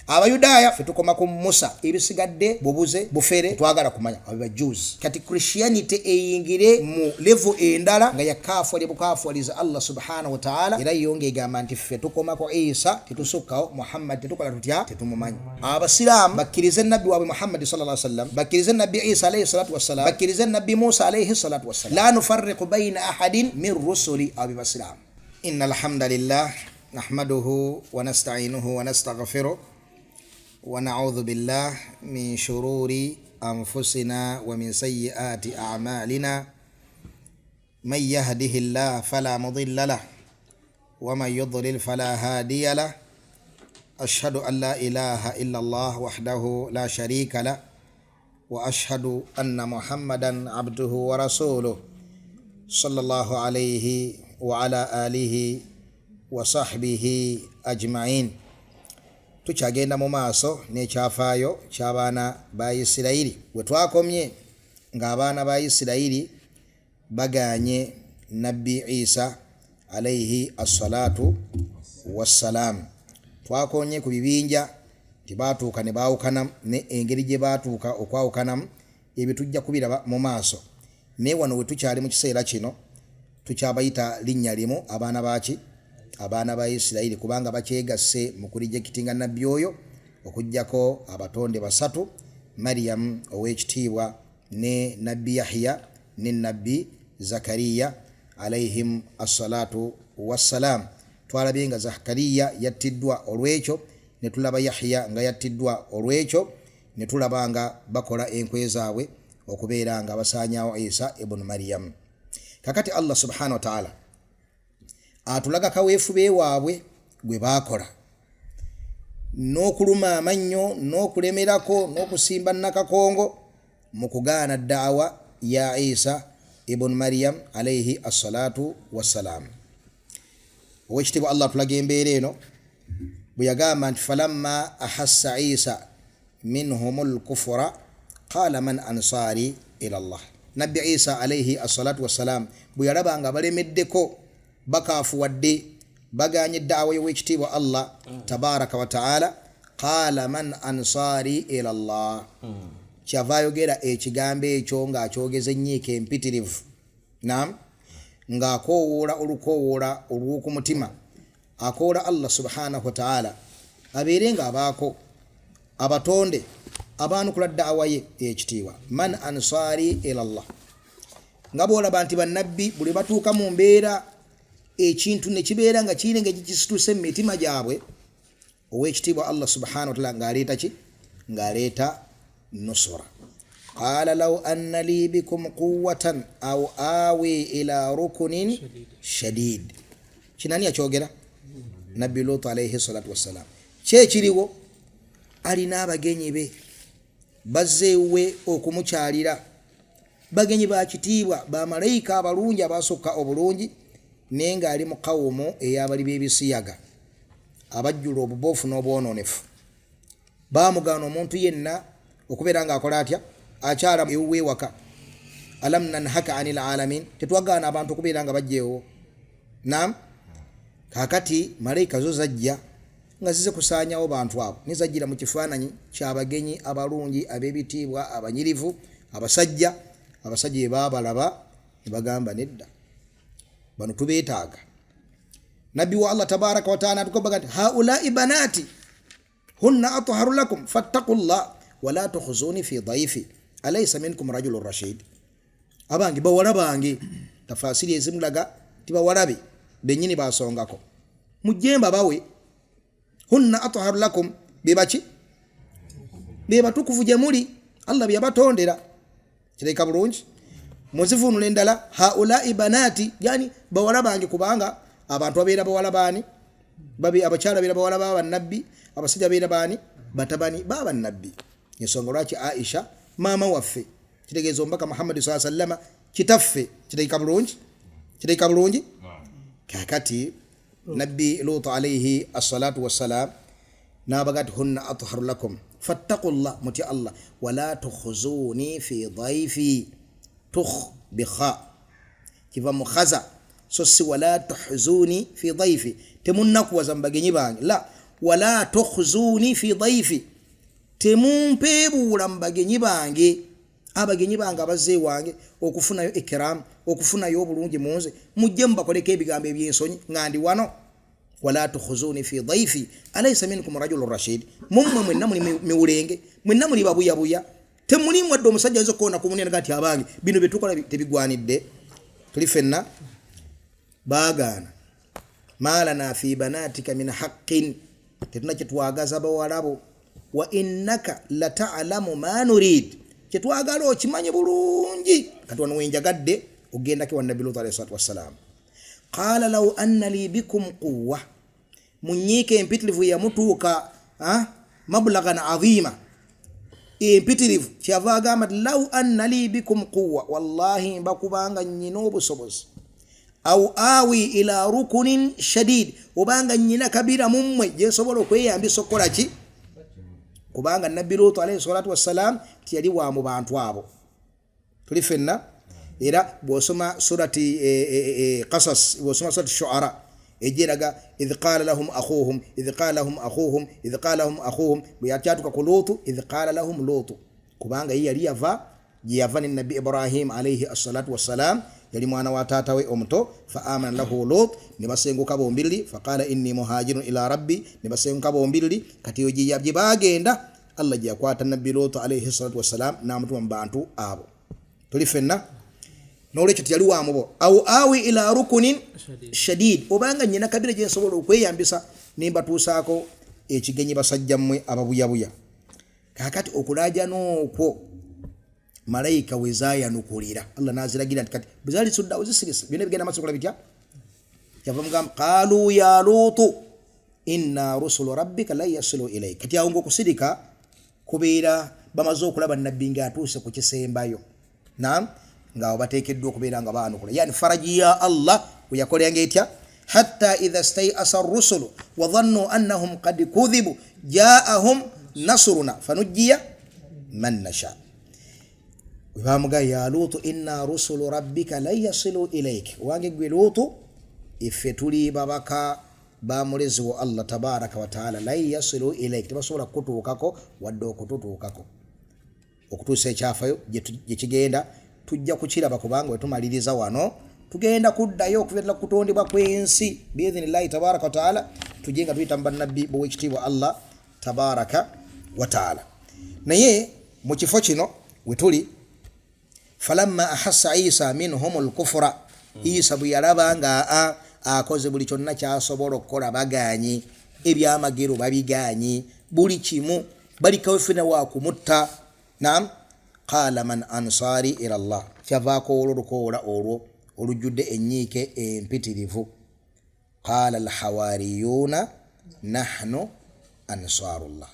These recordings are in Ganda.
Abayudaaya ffe tukoma ku Musa, ebisigadde bubuze bufere, twagala kumanya abo ba Jews. Kati Christianity eyingire mu level endala nga yakafuwalya bukafuwaliza Allah subhanahu wa ta'ala, era yo ng'egamba nti ffe tukoma ku Isa, tetusukkawo. Muhammad tetukola tutya, tetumumanyi. Abasiraamu bakkirize nabbi waabwe Muhammadi sallallahu alaihi wasallam, bakkirize nabbi Isa alaihi salatu wassalam, bakkirize nabbi Musa alaihi salatu wassalam. La nufarriqu baina ahadin min rusuli. Abo be basiraamu. Inna alhamdulillah nahmaduhu wa nasta'inuhu wa nastaghfiruh wa na'udhu billah min shururi anfusina wa min sayyiati a'malina. Man yahdihillah fala mudilla lah wa man yudlil fala hadiya lah. Ashhadu an la ilaha illa Allah wahdahu la sharika lah wa ashhadu anna Muhammadan abduhu wa rasuluh sallallahu alayhi wa ala alihi wa sahbihi ajma'in. Tukyagenda mu maaso n'ekyafaayo ky'abaana ba Isirayiri. We twakomye ng'abaana ba Isirayiri baganye Nabbi Isa alaihi assalatu wassalam. Twakonye ku bibinja nti baatuuka ne baawukanamu, ne engeri gye baatuuka okwawukanamu ebyo tujja kubiraba mu maaso. Naye wano we tukyali mu kiseera kino tukyabayita linnya limu, abaana baki? Abaana ba Isirayiri, kubanga bakyegasse mu kurejectinga nabbi oyo, okuggyako abatonde basatu, Mariyamu ow'ekitiibwa ne nabbi Yahya ne nabbi Zakariya alaihim assalatu wassalam. Twalabye nga Zakariya yattiddwa olw'ekyo, ne tulaba Yahya nga yattiddwa olw'ekyo, ne tulaba nga bakola enkwe zaabwe okubeera nga basaanyaawo Isa ibunu Mariyamu. Kakati Allah subhanahu wa ta'ala atulaga kaweefube waabwe gwe baakola n'okuluma amannyo n'okulemerako n'okusimba nakakongo mu kugaana daawa ya Isa ibn Maryam alaihi assalatu wassalam. Owekitiibwa Allah atulaga embeera eno bwe yagamba nti falamma ahassa Isa minhum lkufura qala man ansari ila Allah. Nabbi Isa alaihi assalatu wassalam bwe yalaba nga balemeddeko, bakafuwadde, baganye daawa y'owekitiibwa Allah tabaraka wa taala, qala man ansari ila Allah, kyava ayogera ekigambo ekyo ng'akyogeza ennyiika empitirivu, nam ng'akoowoola olukoowoola olw'oku mutima, akoola Allah subhanahu wa taala abeere ng'abaako abatonde abaanukula daawa ye ekitiibwa. Man ansari ila Allah. Nga bwolaba nti bannabbi buli batuuka mu mbeera ekintu ne kibeera nga kirina engeri kisituse mu mitima gyabwe, owekitiibwa Allah subhanahu wa taala ng'aleeta ki? Ng'aleeta nusura. Qala law anna li bikum quwwatan aw awi ila rukunin shadid. Kinani yakyogera? Nabbi Lut alaihi salatu wassalam. Kyekiriwo, alina abagenyi be bazze ewuwe okumukyalira, bagenyi ba kitiibwa, bamalayika abalungi abasukka obulungi, naye ng'ali mu kawumu ey'abali b'ebisiyaga abajjula obubofu n'obwononefu. Bamugaana omuntu yenna okubeera ng'akola atya, akyala ewuwe ewaka. Alam nanhaka anil alamin, tetwagaana abantu okubeera nga bajja ewo. Nam kakati malayika zo zajja nga zize kusaanyawo bantu abo, ne zajjira mu kifaananyi kyabagenyi abalungi ab'ebitiibwa abanyirivu abasajja. Abasajja bye baabalaba ne bagamba nedda, bano tubeetaaga. Nabbi wa Allah tabaraka wataala atukobaga nti haulai banati hunna atharu lakum fattaku llah wala tukhuzuni fi daifi alaysa minkum rajulun rashid. Abange bawala bange, tafasiri ezimulaga ti bawala be benyini basongako, mujjemba bawe hunna atharu lakum, bebaki? Bebatukuvu gye muli, Allah byeyabatondera. Kirabika bulungi muzivunula endala, haulai banati, yani bawala bange, kubanga abantu babeera bawala baani? Abakyala babeera bawala ba bannabbi, abasajja babeera baani? Batabani ba bannabbi. Ensonga lwaki Aisha maama waffe, kitegeeza omubaka Muhammadi saa sallama kitaffe. Kirabika bulungi, kirabika bulungi. Kakati nabbi Lut alaihi assalatu wassalam nabaga nti hunna atharu lakum fattaku llah, mutya Allah, wala tukhuzuni fi daifi. Tukh bikha kiva mu khaza, so si wala tuhzuni fi daifi, temunnakuwaza mu bagenyi bange. La Wala tukhzuni fi dhaifi, temumpeebuula mu bagenyi bange, abagenyi bange abazze wange okufunayo ikiramu, okufunayo obulungi munze, mujje mubakoleko ebigambo ebyensonyi nga ndi wano. Wala tukhuzuni fi dhaifi alaysa minkum rajulun rashid, mummwe mwenna muli miwulenge, mwenna muli babuyabuya, temulimu wadde omusajja ayinza okukoona ku munene gati abange bino bye tukola tebigwanidde. Tuli ffenna baagaana. Malana fi banatika min haqqin, tetuna kyetwagaza bawalabo. Wa innaka latalamu ma nurid, kyetwagala okimanyi bulungi. Kati wano wenjagadde okugendako wa Nabbi Lutu alayhi salatu wassalam. Qala law anna li bikum quwwa, mu nyiika empitirivu yamutuuka mablagan adhima empitirivu, kyava agamba nti law anna li bikum quwwa, wallahi mbakubanga nyina obusobozi, au awi ila rukunin shadid, obanga nyina kabira mummwe gyensobola okweyambisa okukola ki, kubanga Nabbi Lutu alayhi salatu wassalam tiyali wa mu bantu abo. Tuli ffenna. Era bw'osoma surati Qasas, bw'osoma surati Shuara ejeraga idh qala lahum akhuhum, idh qala lahum akhuhum, idh qala lahum akhuhum, bwe yakyatuka ku Lutu, idh qala lahum Lutu, kubanga ye yali yava gye yava ne Nabbi Ibrahim alayhi assalatu wassalam, yali mwana wa taata we omuto. Fa amana lahu Lut, ne basenguka bombiriri. Faqala inni muhajirun ila rabbi, ne basenguka bombiriri. Kati eyo gye bagenda, Allah gye yakwata Nabbi Lutu alayhi salatu wassalam n'amutuma mu bantu abo. Tuli ffenna. N'olwekyo teyali wa mubo. Au awi ila rukunin shadid, obanga nyina kabira gye nsobola okweyambisa ne mbatuusaako ekigenyi basajja mmwe ababuyabuya. Kaakati okulaajana okwo malayika we zaayanukulira, Allah n'aziragira nti kati bwe zaali zisuddeawo zisirise, byonna bigenda maaso kola bitya? Kyava mugamba qalu ya Lutu inna rusulu rabbika lan yasilu ilaik. Kati awo ngaokusirika kubeera bamaze okulaba Nabbi ng'atuuse ku kisembayo, nam ngaawo bateekeddwa okubeera nga baanukula, yani faraji ya Allah we yakolenga etya? Hatta idha staiasa rusulu wa dhannu annahum qad kudhibu jaahum nasruna fanujjiya man nasha. Webamuga ya Lutu inna rusulu rabbika lan yasilu ilaik, wange gwe Lutu, iffe tuli babaka ba mulezi wo Allah tabaraka wataala, lan yasilu ilaik, tebasobola kukutuukako wadde okututuukako. Okutuusa ekyafayo gye kigenda tujja kukiraba, kubanga wetumaliriza wano tugenda kuddayo okuviira kutondebwa kw'ensi biidhinillahi tabaraka wataala, tujje nga tuyita mu bannabbi b'owekitiibwa Allah tabaraka wataala. Naye mu kifo kino wetuli, falamma ahassa Isa minhum lkufura, Isa bwe yalaba nga akoze buli kyonna kyasobola okukola, bagaanyi ebyamagero, babigaanyi buli kimu, balikawo fena wa kumutta. Nam qala man ansari ila llah, kyavaako olwo olukoola olwo olujjudde ennyiike empitirivu. Qala alhawariyuna nahnu ansarullah,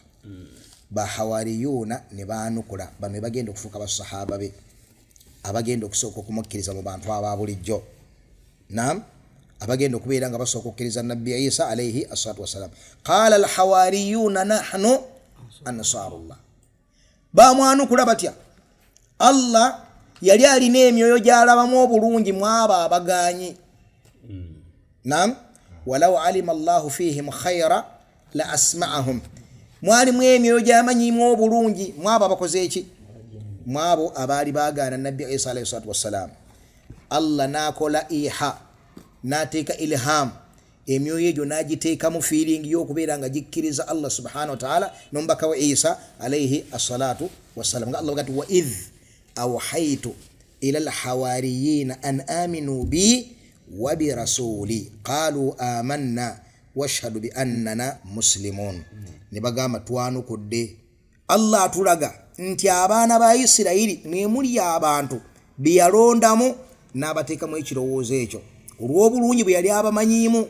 bahawariyuna ne baanukula, bano ne bagenda okufuuka basahaba be abagenda okusooka okumukkiriza mu bantu aba bulijjo, nam abagenda okubeera nga basooka okukkiriza Nabbi Isa alaihi assalatu wassalam. Qala alhawariyuna nahnu ansarullah, bamwanukula batya? Allah yali alina emyoyo gyalabamu obulungi mwabo abaganyi. Nam walau alima llahu fihim khaira la asmaahum, mwalimu emyoyo gyamanyimu obulungi mwabo abakoze eki, mwabo abaali bagaana Nabbi Isa alaihi salatu wassalam. Allah nakola iha, nateeka ilhamu, emyoyo egyo nagiteekamu feeling y'okubeera nga gikkiriza Allah subhanahu wataala n'omubaka we Isa alaihi assalatu wassalam, nga Allah bwagati wa idh awhaitu ila alhawariyina an aminu bi wa birasuli qalu amanna washhadu bi annana muslimun, ne bagamba twanukudde. Allah atulaga nti abaana ba Isirayiri mwemuli abantu beyalondamu n'abateekamu ekirowoozo ekyo olw'obulungi bwe yali abamanyiimu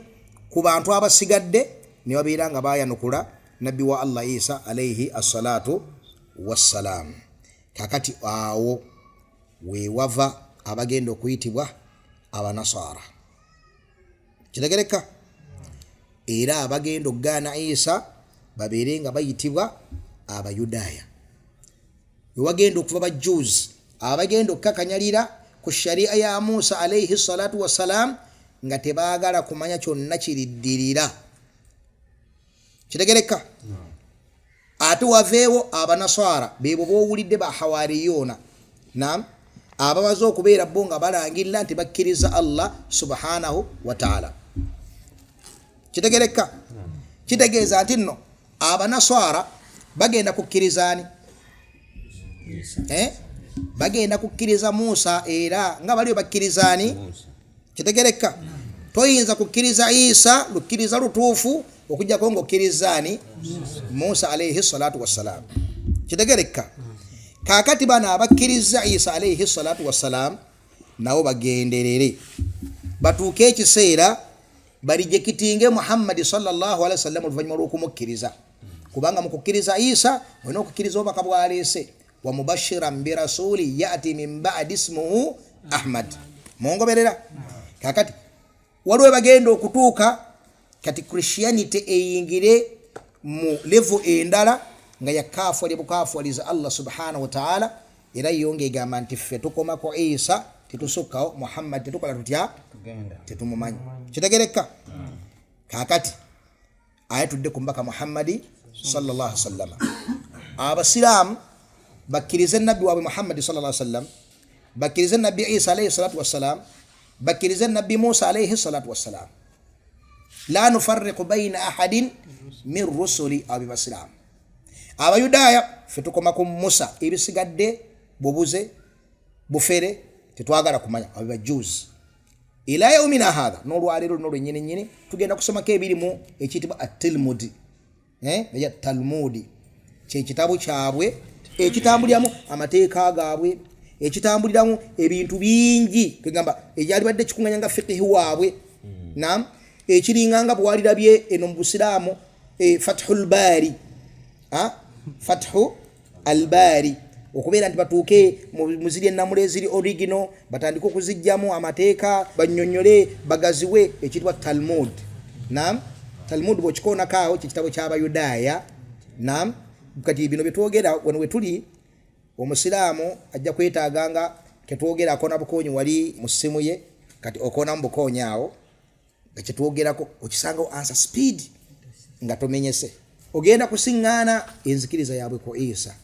ku bantu abasigadde, ne babeera nga bayanukula Nabbi wa Allah Isa alaihi assalatu wassalam. Kakati awo wewava abagenda okuyitibwa Abanasara, kitegereka, era abagenda okugaana Isa babeere nga bayitibwa Abayudaaya. Wewagenda okuva bajuzi abagenda okukakanyalira ku sharia ya Musa alaihi salatu wassalam, nga tebaagala kumanya kyonna kiriddirira. Kitegereka? Ate waveewo Abanaswara, bebo bowulidde bahawariyuuna. Nam, abamaze okubeera bo nga balangirira nti bakkiriza Allah subhanahu wataala. Kitegereka? Kitegeeza nti nno Abanaswara bagenda kukkiriza ani? Eh? Bagenda kukkiriza Musa, era nga baliyo bakkiriza ani? Kitegereka? Toyinza kukkiriza Isa lukkiriza lutuufu okujjako ngaokkiriza ani? Musa alaihi salatu wassalam. Kitegereka? Kakati bano abakkiriza Isa alaihi salatu wassalam nabo bagenderere batuuke ekiseera barijekitinge Muhammadi salllahalihi wasallam oluvanyuma lwokumukkiriza, kubanga mukukkiriza Isa olina okukkiriza obubaka bwaleese, wa mubashiran birasuli yati min badi ismuhu Ahmad. Mungoberera? Kakati waliwo bagenda okutuuka kati Christianity eyingire mu level endala nga yakafuwali bukafuwaliza Allah subhanahu wataala, era yo ngaegamba nti ffe tukoma ku Isa, tetusukkawo. Muhammad tetukola tutya? Tetumumanyi. Kitegereka? Kakati aye tudde ku mbaka Muhammadi sallallahu sallama. Abasiraamu bakkirize nabbi waabwe Muhammadi sallallahu sallam, bakkirize nabbi Isa alaihi salatu wassalam, bakkirize nabbi Musa alaihi salatu wassalam. La nufariqu baina ahadin min rusuli. Abo bebasiraamu. Abayudaaya, ffe tukoma ku Musa, ebisigadde bubuze bufere, tetwagala kumanya. Abo bajuzi ila yaumina hatha. Nolwaleero luno lwenyini nyini tugenda kusomako ebirimu ekiyitibwa atilmudi, eya Talmudi, kyekitabo kyabwe ekitambuliramu amateeka gaabwe, ekitambuliramu ebintu bingi, kegamba ekyalibadde kikunganya nga fikihi waabwe. Nam, ekiringanga bwalirabye eno mu Busiraamu, Fathu Lbaari, Fathu Albaari, okubeera nti batuuke muziri enamula eziri original, batandike okuzijjamu amateeka, banyonyole, bagaziwe ekiyitibwa Talmud. Nam, Talmud bwokikoonako awo kyekitabo kyabayudaaya. Nam, kati bino byetwogera wano wetuli, omusiraamu ajja kwetaaga nga ketwogera akoona bukoonyi wali mu ssimu ye, kati okoonamu bukoonyi awo nga kyetwogerako okisangawo answer speed nga tomenyese. Ogenda kusiŋŋaana enzikiriza yaabwe ku Isa,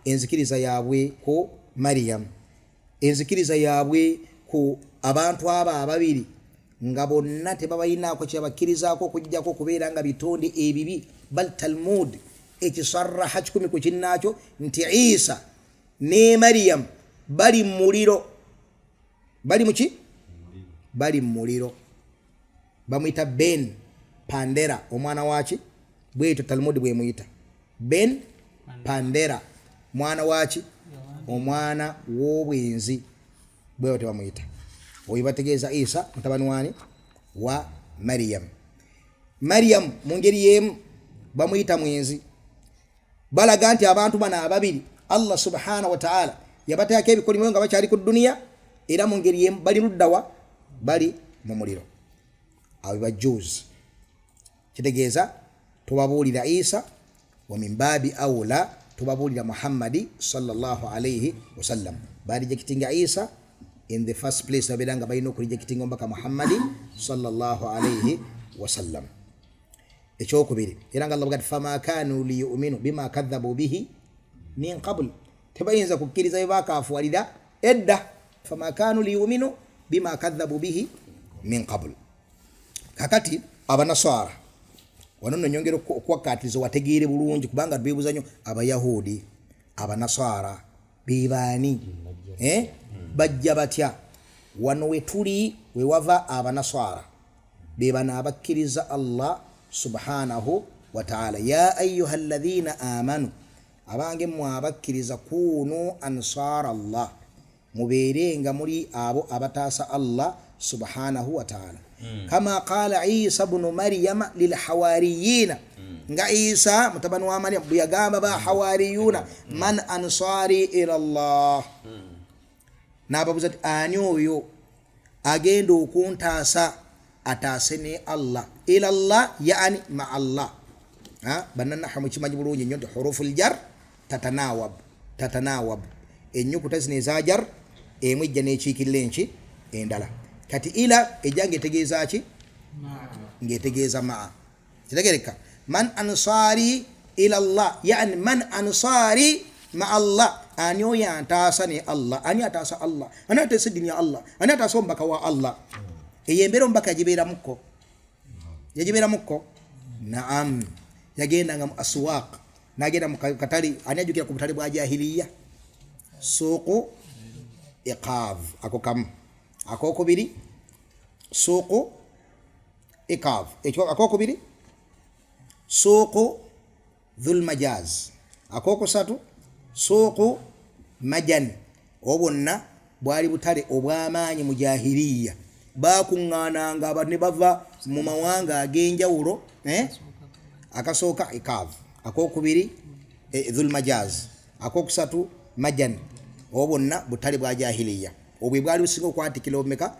enzikiriza yaabwe ku Mariyamu, enzikiriza yaabwe ku abantu abo ababiri, nga bonna tebabalinaako kyebakkirizaako okugjako okubeera nga bitonde ebibi. Bal Talmud ekisaraha 100 ku kinnaakyo nti Isa ne Mariyamu bali mu muliro. Bali muki? Bali mu muliro. Bamuyita Ben Pandera, omwana waki? Bwetyo Talmud bwemuyita, Ben Pandera, mwana waki? Omwana w'obwenzi, bweyo tebamuyita oyo. Bategeeza Isa mutabani wani? Wa Mariyamu. Mariyamu mu ngeri yemu bamuyita mwenzi. Balaga nti abantu bano ababiri Allah subhanahu wataala yabateekako ebikolimo nga bakyali ku duniya, era mu ngeri yemu bali luddawa? Bali mu muliro. Abo bajuzi. Kitegeeza tubabuulira Isa, wa min baabi aula tubabuulira Muhammadi sallallahu alaihi wasallam. Barejectinga Isa in the first place, babeera nga balina okurejectinga omubaka Muhammadi sallallahu alaihi wasallam. Ekyokubiri, era nga Allah bwagati, fama kanu liyuminu bima kadhabu bihi min qabl, tebayinza kukkiriza bye bakafuwalira edda. Fama kanu liyuminu bima kadhabu bihi min qabl. Kakati Abanaswara wano nno nyongera okuwakatiriza wategeere bulungi, kubanga twebuuza nnyo Abayahudi, Abanaswara bebaani, eh? Bajja batya wano wetuli? Wewava Abanaswara bebano abakkiriza Allah subhanahu wataala. Ya ayuha alladhina amanu, abange mmwe abakkiriza, kunu ansara Allah, mubeere nga muli abo abataasa Allah subhanahu wataala. Kama qala Isa bnu Maryama lilhawariyina, nga Isa mutabani wa Maryam bwe yagamba bahawariyuna, man ansari ila llah, n'ababuuza ti ani oyo agenda okuntaasa ataase ne Allah? Ila llah yani maa Allah. Bannanaha mukimanyi bulungi nnyo nti hurufu ljar tatanawab, tatanawab. Ennyukuta zino eza jar, emu ejja nekiikirira enki endala. Kati ila ejja ngaetegeeza ki? Ngaetegeeza maa. Kitegereka? Man ansari ila llah, yani man ansari ma Allah, ani oyo antaasa ne Allah? Ani ataasa Allah? Ani ataasa eddiini ya Allah? Ani ataasa omubaka wa Allah? Eyo embeera omubaka yagibeeramukko, yagibeeramukko. Naam, yagendanga mu aswaq, nagenda mu katale. Ani ajjukira ku butale bwa jahiliya? Suuqu Iqav, ako kamu. Akokubiri suuqu Iqav, akokubiri suuqu Dhulmajaz, akokusatu suuqu Majan. Obwo bwonna bwali butale obw'amaanyi mu jahiliya. Bakuŋŋaananga abantu ne bava mu mawanga ag'enjawulo. Akasooka Ikav, akokubiri Dhulmajaz, akokusatu Majan. Obwo bwonna butale bwa jahiliya, obwe bwali businga okwatikira obumeka?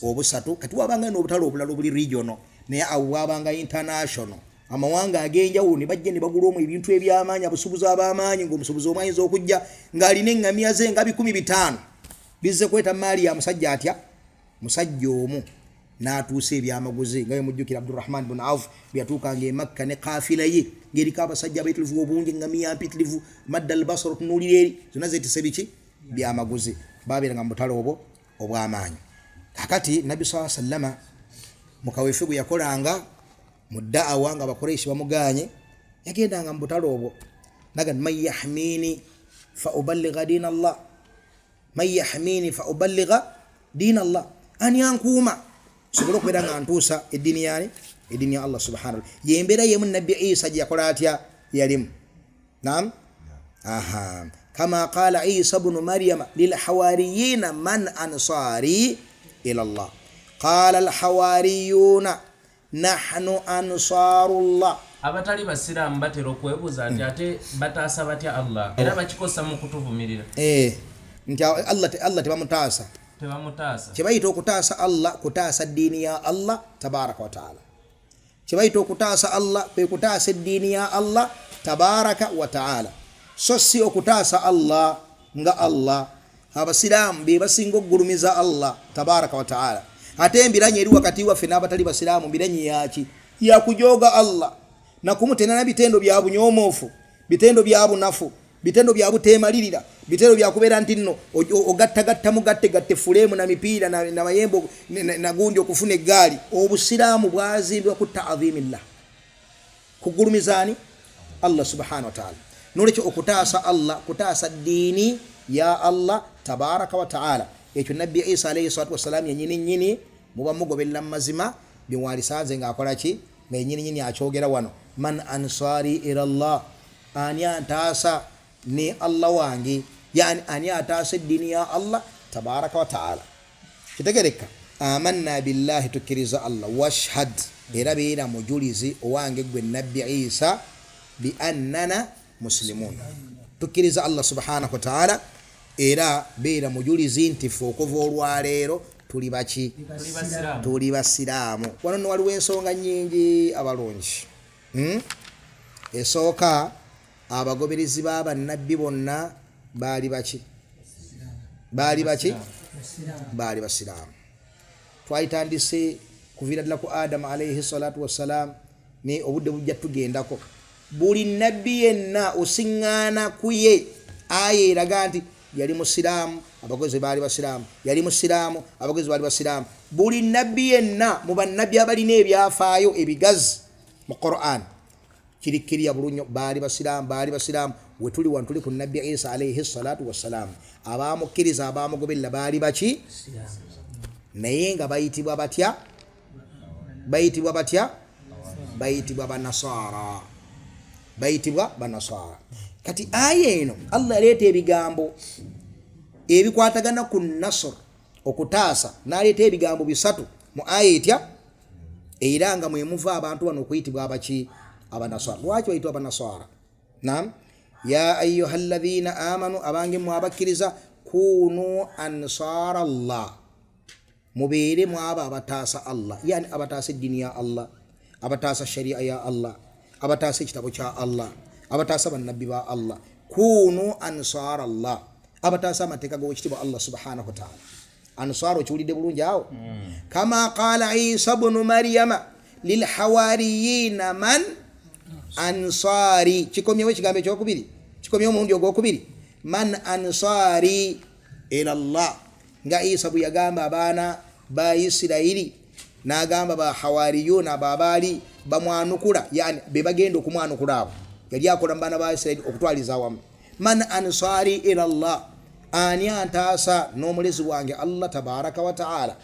Obusatu. Kati wabanga n'obutale obulala obuli regional, naye abo bwabanga international, amawanga ag'enjawulo ne bajja ne bagula omwo ebintu eby'amaanyi, abusuubuzi ab'amaanyi, ng'omusuubuzi omu ayinza okujja ng'alina eŋŋamiya ze nga 500,000 bizze kweta maali ya musajja atya, musajja omu, n'atuusa ebyamaguzi. Nga bwemujjukira Abdurahman bun Auf bwe yatuukanga e Makka ne kafila ye ng'eriko abasajja abayitirivu obungi, eŋŋamiya mpitirivu, madda albasara, otunuulira eri zonna zeetise biki? Byamaguzi. Babeeranga mu butale obwo obw'amaanyi. Kakati Nabbi saa sallama mu kaweefe gwe yakolanga mu daawa nga Abakureishi bamuganye, yagendanga mu butale obwo naga, man yahmini fa uballigha diina Allah, man yahmini fa uballigha diina Allah, ani ankuuma sobole okubeera nga ntuusa eddiini yani, eddiini ya Allah subhanahu. Yembeera yemu Nabbi Isa gye yakola atya? Yalimu. Naam, aha, kama qala Isa bnu Maryama lilhawariyina man ansari ila llah, qala alhawariyuna nahnu ansarullah. Abatali basiraamu batera okwebuuza nti ate bataasa batya Allah? Era bakikosa mu kutuvumirira. Nti Allah tebamutaasa. Tebamutaasa. Kyebayita okutaasa Allah kutaasa ddiini ya Allah tabaraka wataala. Kyebayita okutaasa Allah kwe kutaasa eddiini ya Allah tabaraka wataala, so si okutaasa Allah nga Allah. Abasiraamu be basinga okugulumiza Allah tabaraka wataala. Ate embiranyi eri wakati waffe n'abatali basiraamu mbiranyi yaki? Yakujooga Allah nakumutena bitendo bya bunyomoofu, bitendo bya bunafu, bitendo bya buteemalirira, bitendo byakubeera nti nno ogattagatta mugattegatte fuleemu na mipiira na mayembe nagundi okufuna eggaali. Obusiraamu bwazimbibwa ku taadhimillah, kugulumizaani Allah subhanahu wataala. Nolwekyo okutaasa Allah kutaasa ddiini ya Allah tabaraka wataala. Ekyo Nabbi Isa alaihi salatu wassalaamu yenyini nyini muba mugoberera mu mazima byewalisanze ngaakola ki, nga yenyini nyini akyogera wano, man ansari ila llah, ani antaasa ne Allah wange, yani ani ataasa eddiini ya Allah tabaraka wataala. Kitegereka, amanna billahi, tukkiriza Allah, washhad, era beera mujulizi owange gwe Nabbi Isa, bi annana muslimun. Tukkiriza Allah subhanahu wataala, era beera mujulizi nti ffe okuva olwaleero tuli baki? Tuli basiraamu. Wano nno waliwo ensonga nyingi abalungi. Esooka, abagoberezi b'abannabbi bonna baali baki? Baali baki? Baali basiraamu. Twalitandise kuviira ddala ku Adamu alaihi salatu wassalam, ne obudde bujja tugendako. Buli nabbi yenna osiŋŋaana ku ye aya eraga nti yali musiraamu, abagozi baali basiraamu, yali musiraamu, abagozi baali basiraamu. Buli nabbi yenna mu bannabbi abalina ebyafaayo ebigazi mu Quran kirikkiriya bulunyo, baali basiraamu, baali basiraamu. Wetuli wano tuli ku Nabbi Isa alaihi salatu wassalaamu. Abamukkiriza, abamugoberera baali baki? Naye nga bayitibwa batya? Bayitibwa batya? Bayitibwa Banasara, bayitibwa Banasara. Kati aya eno Allah yaleeta ebigambo ebikwatagana ku nasr, okutaasa, n'aleeta ebigambo bisatu mu aya etya, era nga mwemuva abantu bano okuyitibwa abaki? Abanasara. Lwaki bayitibwa Abanasara? Nam, ya ayuha alladhina amanu, abange mwe abakkiriza, kunu ansara llah, mubeere mwabo abataasa Allah, yani abataasa eddiini ya Allah, abataasa sharia ya Allah, abataasa ekitabo kya Allah, abataasa bannabbi ba Allah. Kunu ansara llah, abataasa amateeka g'owekitiibwa Allah subhanahu wataala. Ansar okiwulidde bulungi awo? Kama qala Isa bnu Maryama lilhawariyina man Ansari kikomyewo ekigambo ekyokubiri, kikomyewo omulundi ogwokubiri. Man ansari ila llah, nga Isa bwe yagamba abaana ba Isirairi n'agamba ba hawariyuna abo abaali bamwanukula, yani be bagenda okumwanukula abo yali akola mu baana ba Isirairi okutwaliza awamu. Man ansari ila llah, ani antaasa n'omulezi wange Allah tabaraka wa taala.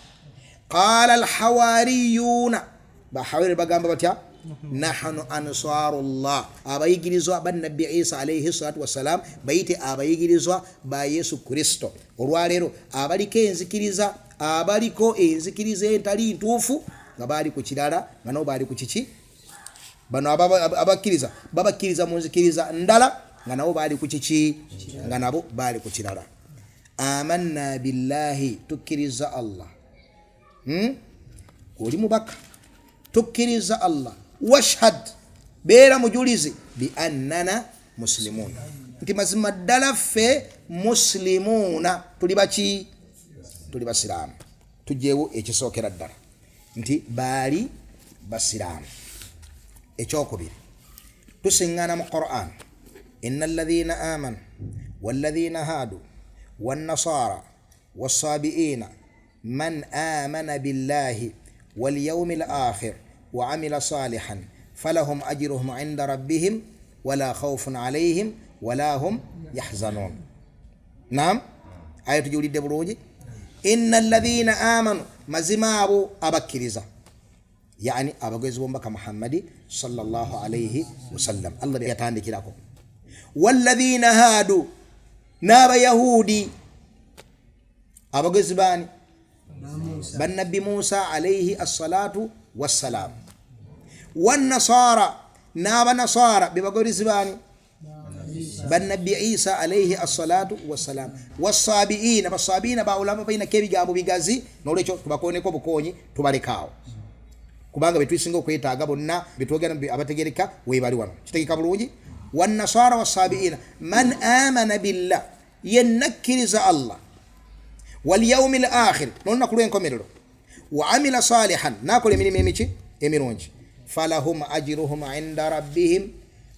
Qala alhawariyuna, bahawari bagamba batya? Nahnu ansarullah, abayigirizwa ba Nabbi Isa alaihi salatu wassalam, bayite abayigirizwa ba Yesu Kristo. Olwaleero abaliko enzikiriza, abaliko enzikiriza entali ntuufu nga baali ku kirala, nga nabo baali ku kiki? Bano abakkiriza babakkiriza mu nzikiriza ndala nga nabo baali ku kiki? Nga nabo baali ku kirala. Amanna billahi, tukkiriza Allah. Oli mubaka, tukkiriza Allah. Washhad, beera mujulizi, bi annana muslimuuna, nti mazima ddala ffe muslimuuna tuli baki? Tuli basiraamu. Tugyewo ekisookera ddala nti baali basiraamu. Ekyokubiri, tusiŋŋaana mu Quran, inna alladhina amanu walladhina haadu wannasara wassabiina man amana billahi walyaumi lakhir wa amila salihan falahum ajruhum inda rabbihim wala khaufun alaihim wala hum yahzanun. Nam, aya tugiwulidde bulungi. Inna alladhina amanu, mazima abo abakkiriza, yani abagezi b'omubaka Muhammadi sallallahu alaihi wasallam, Allah yatandikirako. Walladhina haadu, n'abayahudi, abagezi baani? Bannabbi Musa alaihi assalatu wassalam. Wannasara, n'abanasara bebagolezi baani? Bannabbi Isa alaihi assalatu wassalam. Wasabiina, basabiina baulama bainako ebigambo bigazi, nolwekyo tubakoneko bukonyi tubalekaawo, kubanga betusinga okwetaaga bonna betwogera abategereka webali wano. Kitegeka bulungi. Wannasara wasabiina man amana billah, yennakkiriza Allah, walyaumi lakhir, nolunaku lwenkomerero, wa amila salihan, nakola emirimu emiki emirungi, falahum ajruhum inda rabbihim,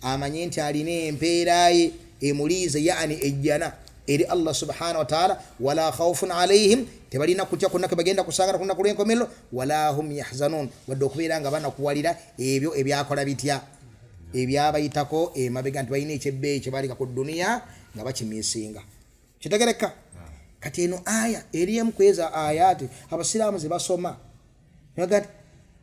amanye nti alina empeeraye emuliize, yani ejjana eri Allah subhanahu wataala. Wala khaufun alaihim, tebalina kutya kwonna kebagenda kusangana ku lunaku lwenkomerero, wala hum yahzanun, wadde okubeera nga banakuwalira ebyo ebyakola bitya ebyabayitako emabega, nti balina ekyebbeeyi kyebalika ku duniya nga bakimisinga. Kitegereka. Kati eno aya eri emu kweza ayati abasiraamu ze basoma, nti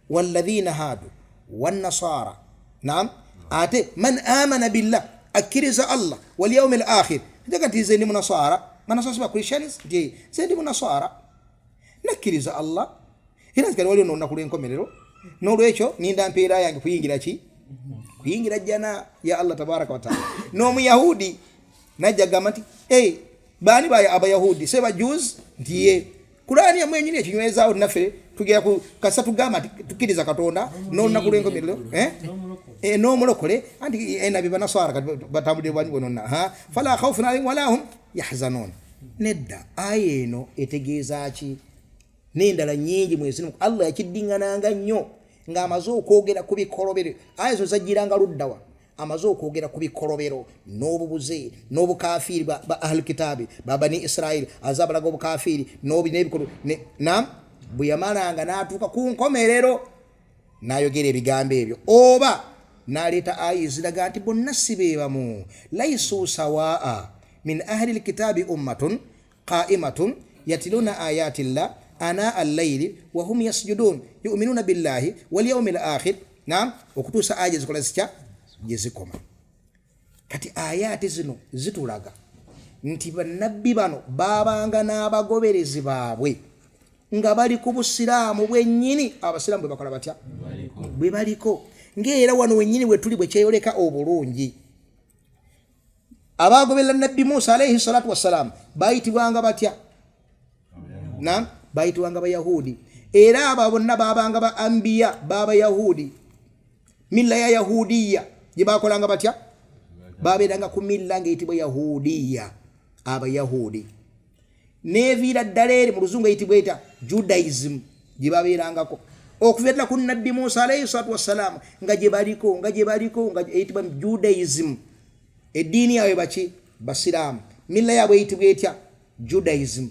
walladhina haadu wannasara, nam, ate man amana billah, akkiriza Allah, walyaumi lakhir. Njaga nti nze ndi munasara, banasara si ba Christians, nti nze ndi munasara nakkiriza Allah, era nzikali waliwo nolunaku lwenkomerero, nolwekyo ninda mpeera yange kuyingira ki? Kuyingira jjana ya Allah tabaraka wataala. N'omuyahudi najja gamba nti hey, baani ba abayahudi se bajuzi? Nti ye Kurani yamwe yenyini ekinywezaawo, naffe tugera ku kasa tugamba nti tukkiriza Katonda n'olunaku lw'enkomerero, n'omulokole, anti enabi banaswara kati batambudde bwanyi bwononna, fala khaufun alaihim wala hum yahzanun. Nedda, aya eno etegeeza ki? N'endala nyingi mwezirimu Allah yakiddiŋŋananga nnyo ng'amaze okwogera ku bikolobero. Aya zo zajjiranga luddawa? Amaze okwogera ku bikolobero n'obubuze n'obukafiiri ba ahlukitaabi ba Bani Isirairi, aze abalaga obukafiiri n'ebikolo. Nam, bwe yamalanga n'atuuka ku nkomerero n'ayogera ebigambo ebyo, oba n'aleeta aya eziraga nti bonna si beebamu. Laisu sawaa min ahli lkitaabi ummatun qaimatun yatiluna ayati llah ana allaili wahum yasjudun yuminuna billahi walyaumi lakhir. Nam, okutuusa aya gyezikola zitya gyezikoma. Kati ayaati zino zitulaga nti bannabbi bano babanga n'abagoberezi baabwe nga bali ku busiraamu bwennyini. Abasiraamu bwe bakola batya? Bwe baliko. Ngaera wano wennyini we tuli bwe kyeyoleka obulungi, abagoberera Nabbi Musa alaihi salatu wassalaamu bayitibwanga batya? Nam, bayitibwanga Bayahudi. Era abo bonna babanga ba ambiya babayahudi, milla ya Yahudiya gye bakolanga batya? Babeeranga ku milla ngaeyitibwa Yahudiya, Abayahudi. Neviira ddala eri mu luzungu eyitibwa eta? Judaism gye babeerangako. Okuva ddala ku Nabbi Musa alaihi salatu wassalaamu, nga gye baliko, nga gye baliko, nga eyitibwa Judaism. Eddiini yaabwe baki? Basiraamu. Milla yaabwe eyitibwa etya? Judaism.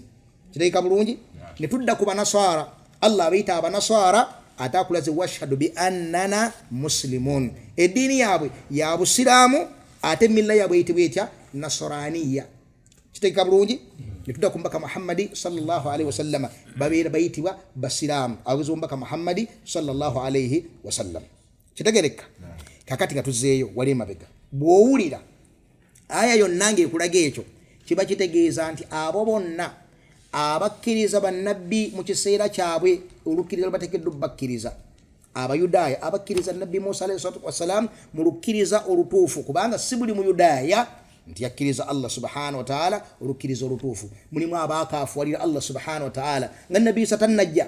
Kirabika bulungi. Ne tudda ku Banaswara, Allah abayita Abanaswara, ate akulaze washhadu bi annana muslimun. Eddiini yaabwe ya busiraamu, ate milla yaabwe eyitibwa etya? Nasraniya. Kitegeka bulungi. Netudda ku Mubaka Muhammadi sallallahu alaihi wasallama, babeera bayitibwa Basiraamu, abagozi b'Omubaka Muhammadi sallallahu alaihi wasallam. Kitegereka. Kakati nga tuzeeyo wali emabega, bw'owulira aya yonna ng'ekulaga ekyo, kiba kitegeeza nti abo bonna abakkiriza bannabbi mu kiseera kyabwe, olukkiriza lwebateekeddwa bakkiriza, Abayudaaya abakkiriza Nabbi Musa alaihi salatu wassalam mu lukkiriza olutuufu, kubanga si buli Muyudaaya nti yakkiriza Allah subhanahu wataala olukkiriza olutuufu. Mulimu abaakaafuwalira Allah subhanahu wataala nga Nabbi Isa tannajja,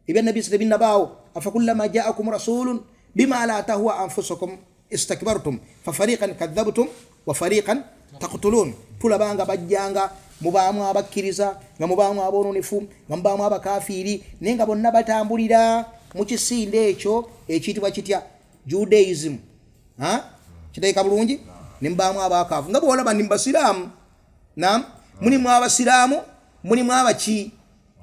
ebya Nabbi Isa tebinnabaawo. Afakullama jaakum rasulun bima la tahwa anfusukum istakbartum fafariqan kadhabtum wa fariqan taqtulun. Tulaba nga bajjanga mubaamu abakkiriza, nga mubaamu aboonoonefu, nga mubaamu abakafiiri, naye nga bonna batambulira mu kisinde ekyo ekiyitibwa kitya? Judaism. Kiteeka bulungi. Ne mubaamu abakaafu, nga bwolaba ndi mubasiraamu. Nam, mulimu abasiraamu, mulimu abaki,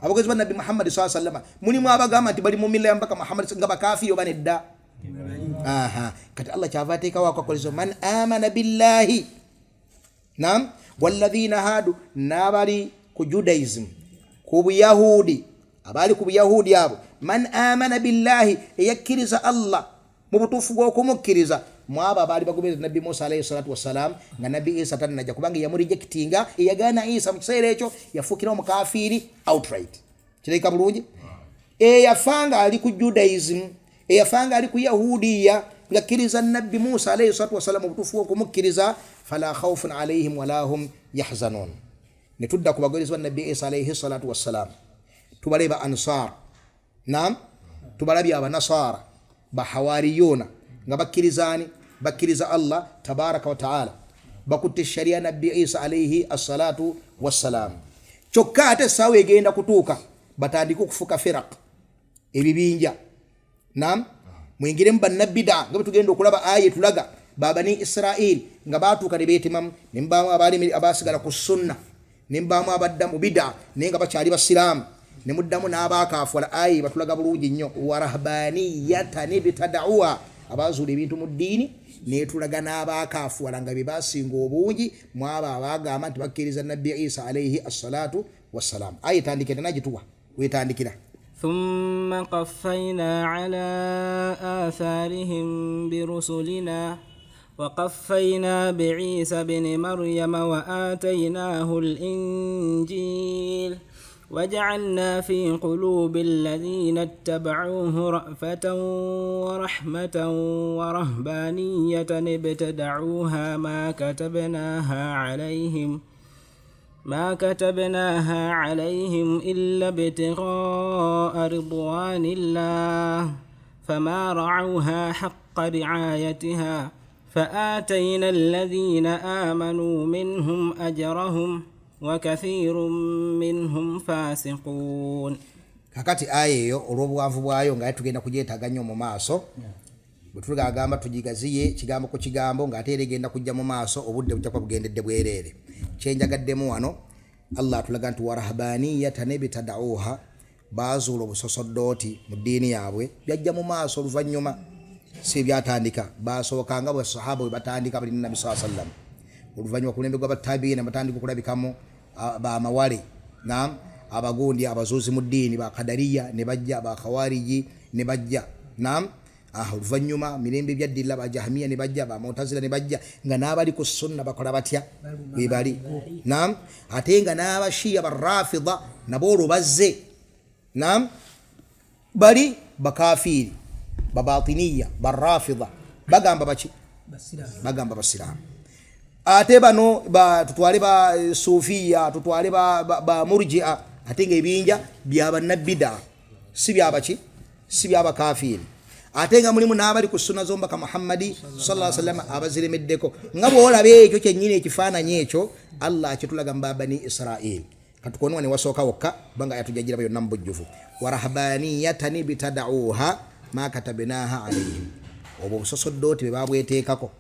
abogezi ba Nabbi Muhammadi saa sallama, mulimu abagamba nti bali mu milla ya Mubaka Muhammadi nga bakafiiri oba nedda. Aha, kati Allah kyava ateekawo akakolezo man amana billahi nam walladhina hadu, n'abali ku Judaism, ku Buyahudi, abaali ku Buyahudi abo, man amana billahi, eyakkiriza Allah mu butuufu bw'okumukkiriza, mu abo abaali bagobereza Nabbi Musa alaihi salatu wassalam nga Nabbi Isa tannajja, kubanga yamurejectinga, eyagaana Isa mu kiseera ekyo yafuukira omukafiiri outright. Kirabika bulungi. Eyafa nga ali ku Judaism, eyafa nga ali ku Yahudiya, ngakkiriza Nabbi Musa alaihi salatu wassalam mu butuufu bw'okumukkiriza, fala khaufun alaihim wala hum yahzanun. Ne tudda ku bagoberezi ba Nabbi Isa alaihi salatu wassalam, tubalebe ba Ansar, nam tubalabye Abanasara, bahawariyuna, nga bakkirizaani? Bakkiriza Allah tabaraka wataala, bakutte sharia Nabbi Isa alaihi assalatu wassalam. Kyokka ate essaawa egenda kutuuka batandike okufuka firaq, ebibinja. Nam, mwingiremu bannabida, nga bwetugenda okulaba aya etulaga babani Israil nga batuuka ne beetemamu, ne mubaamu abalimi abasigala ku sunna, ne mubaamu abadda mu bida naye nga bakyali basiraamu, ne muddamu n'abaakaafuwala. Aya batulaga bulungi nnyo warahbaniyatan ibtadauha, abazuula ebintu mu ddiini, netulaga n'abaakaafuwala nga be basinga obungi mu abo abagamba nti bakkiriza Nabbi Isa alaihi assalatu wassalam. Aya etandikira nagituwa wetandikira. ثم قفينا على آثارهم برسلنا وقفينا بعيسى بن مريم وآتيناه الإنجيل وجعلنا في قلوب الذين اتبعوه رأفة ورحمة ورهبانية ابتدعوها ما كتبناها عليهم إلا ابتغاء رضوان الله فما رعوها حق رعايتها فآتينا الذين آمنوا منهم أجرهم وكثير منهم فاسقون. Kakati aya eyo olw'obuwanvu bwayo nga tugenda kugyetaaga nnyo mu maaso, bwe tugagamba tugigaziye kigambo ku kigambo, ng'ate era egenda kujja mu maaso, obudde bujja kuba bugendedde bwereere. Kyenjagaddemu wano, Allah atulaga nti warahbaniyatan ibtadauha, bazuula obusosodooti mu ddiini yaabwe, byajja mu maaso oluvannyuma, si byatandika. Basookanga basahaba bwe batandika bali Nabi saa sallam, oluvannyuma kulembe gwa batabiina batandika okulabikamu bamawale, nam, abagundi abazuuzi mu ddiini, bakadariya ne bajja, bakhawariji ne bajja, nam. Oluvannyuma mirembe byaddira bajahamiya ne bajja, bamutazila ne bajja, nga n'abali ku sunna bakola batya? Webali, nam. Ate nga n'abashiya barafida nabo olwo bazze, nam, bali bakafiiri, babatiniya, barafida, bagamba baki? Bagamba basiraamu. Ate bano tutwale ba sufiya, tutwale ba murjia, ate nga ebinja byabanabida, si byabaki, si byabakafiiri. Ate nga mulimu n'abali ku sunna z'Omubaka Muhammadi sallallahu alaihi wasallam abaziremeddeko. Nga bw'olaba ekyo kyennyini ekifaananyi ekyo, Allah akitulaga mu babani Israil. Katukonowa ne wasooka wokka, kubanga yatujajiraba yonna mu bujjuvu. Warahbaniyatan ibtadauha ma katabnaha alaihim, obwo obusosoddooti bwe babweteekako,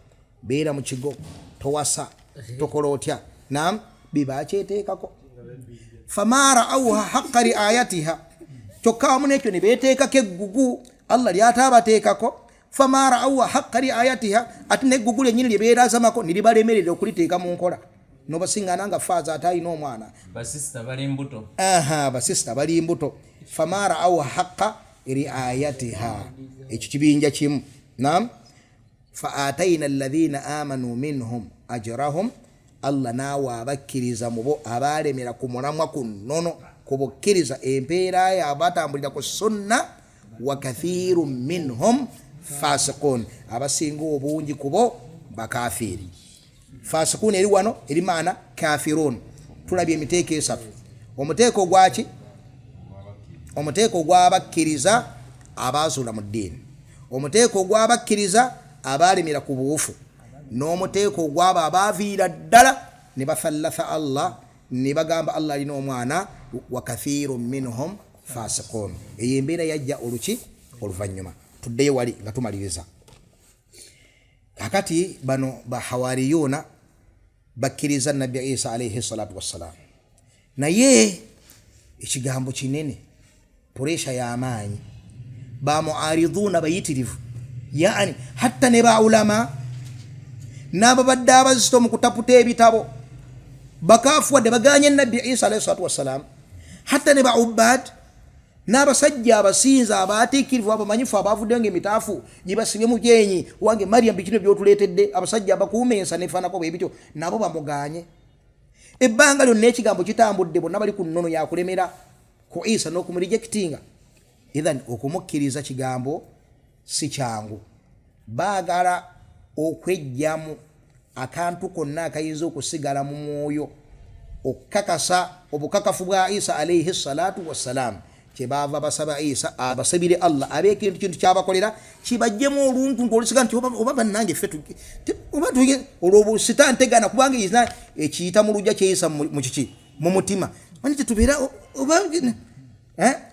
beera mu kigo, towasa, tokola otya, nam bibakyeteekako. Fama raauha haqa riayatiha, kyokka wamu nekyo ne beteekako eggugu Allah lyataabateekako. Fama raauha haqa riayatiha, ate neggugu lyenyini lyebeerazamako niribalemerera okuliteeka mu nkola. Nobasiŋŋana nga faaza ate alina omwana, basisita bali mbuto. Aha, basisita bali mbuto. Fama raauha haqa riayatiha, ekyo kibinja kimu. Nam fa ataina alladhina amanu minhum ajrahum, Allah naawe abakkiriza mubo abalemera ku mulamwa ku nnono ku bukkiriza empeera yaabwe, batambulira ku sunna. Wa kathiru minhum fasiqun, abasinga obungi kubo bakafiiri. Fasiqun eri wano eri maana kafirun. Tulabye emiteeko esatu: omuteeko ogwaki? Omuteeko ogw'abakkiriza abazuula mu ddiini, omuteeko ogw'abakkiriza abaalemera ku buwufu, n'omuteeko ogwabo abaaviira ddala ne bathallatha Allah, ne bagamba Allah alina omwana. Wa kathiru minhum fasiqun, eyo embeera yajja oluki oluvannyuma. Tuddeyo wali nga tumaliriza. Kakati bano bahawariyuuna bakkiriza Nabbi Isa alaihi salatu wassalam, naye ekigambo kinene, puresha y'amaanyi, bamuariduuna bayitirivu, yani hatta ne baulama n'ababadde abazito mu kutaputa ebitabo bakafuwadde baganye Nabbi Isa alaihi salatu wassalam. Hatta ne baubad n'abasajja abasinza abaatiikirivu abamanyifu abavuddeyo nga emitaafu gibasibye mu byenyi, wange Mariam, bikino byotuleetedde, abasajja abakuuma ensa nefaanako bwe bityo, nabo bamuganye. Ebbanga lyonna ekigambo kitambudde, bonna bali ku nnono yakulemera ku Isa n'okumurejectinga. Ithan okumukkiriza kigambo si kyangu. Baagala okwejjamu akantu konna akayinza okusigala mu mwoyo okukakasa obukakafu bwa Isa alaihi salatu wassalam. Kyebaava basaba Isa abasabire Allah abe ekintu kintu kyabakolera kibajjemu oluntuntu olusiga nti oba bannange ffe oba olwo sitaani tegana, kubanga ina ekiyita mu lujja kyeyisa mu kiki, mu mutima, mani tetubeera oba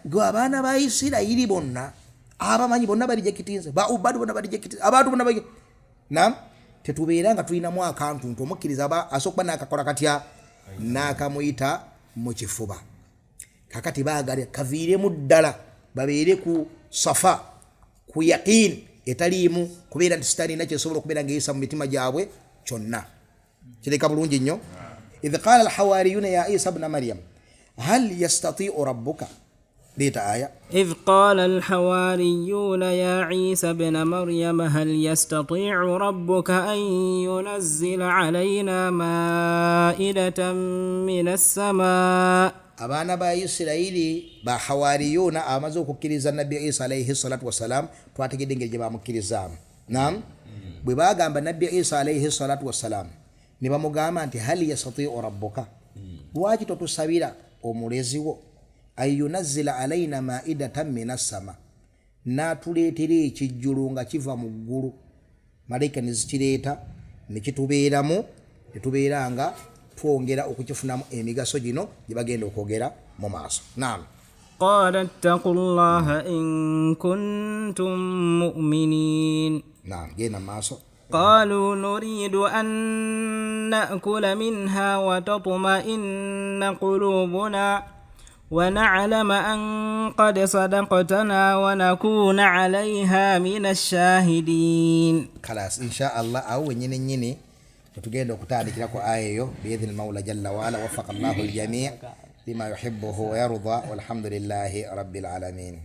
gwe abaana ba Isirayiri bonna abamanyi bonna barijekitinze, baubadi bonna barijekitinze, abantu bonna bari nam tetubeera nga tulinamu akantu nti omukkiriza aba asobola okuba n'akakola katya n'akamuyita mu kifuba. Kakati baagala kaviiremu ddala, babeere ku safa, ku yaqin etaliimu kubeera nti sitaani erina kyesobola okubeera ngaeyisa mu mitima gyabwe kyonna. Kireka bulungi nnyo. Idh qala alhawariyuna ya Isa bna Maryam hal yastatiu rabbuka, leeta aya. إذ قال الحواريون يا عيسى ابن مريم هل يستطيع ربك أن ينزل علينا مائدة من السماء؟ Abaana ba Isirayiri bahawariyuna abamaze okukkiriza Nabbi Isa alaihi salatu wassalam, twategedde engeri gye bamukkirizaamu. Nam bwe bagamba Nabbi Isa alaihi salatu wassalam ne bamugamba nti hal yastatiu rabbuka, lwaki totusabira omulezi wo an yunazila alaina maidatan min assama, n'atuleetera ekijjulo nga kiva mu ggulu, malayika nezikireeta nekitubeeramu, netubeera nga twongera okukifunamu emigaso gino gye bagenda okwogera mu maaso. Naam. قال اتقوا الله إن كنتم مؤمنين. Naam, genda mu maaso. قالوا نريد أن نأكل منها وتطمئن قلوبنا ونعلم أن قد صدقتنا ونكون عليها من الشاهدين. Kalas, insha Allah awo wenyini nyini tetugenda okutandikira ku aya eyo biidhini lmaula jalla waala. Wafaka llahu ljamii lima yuhibuhu wayarda, walhamdulillahi rabbil alamin.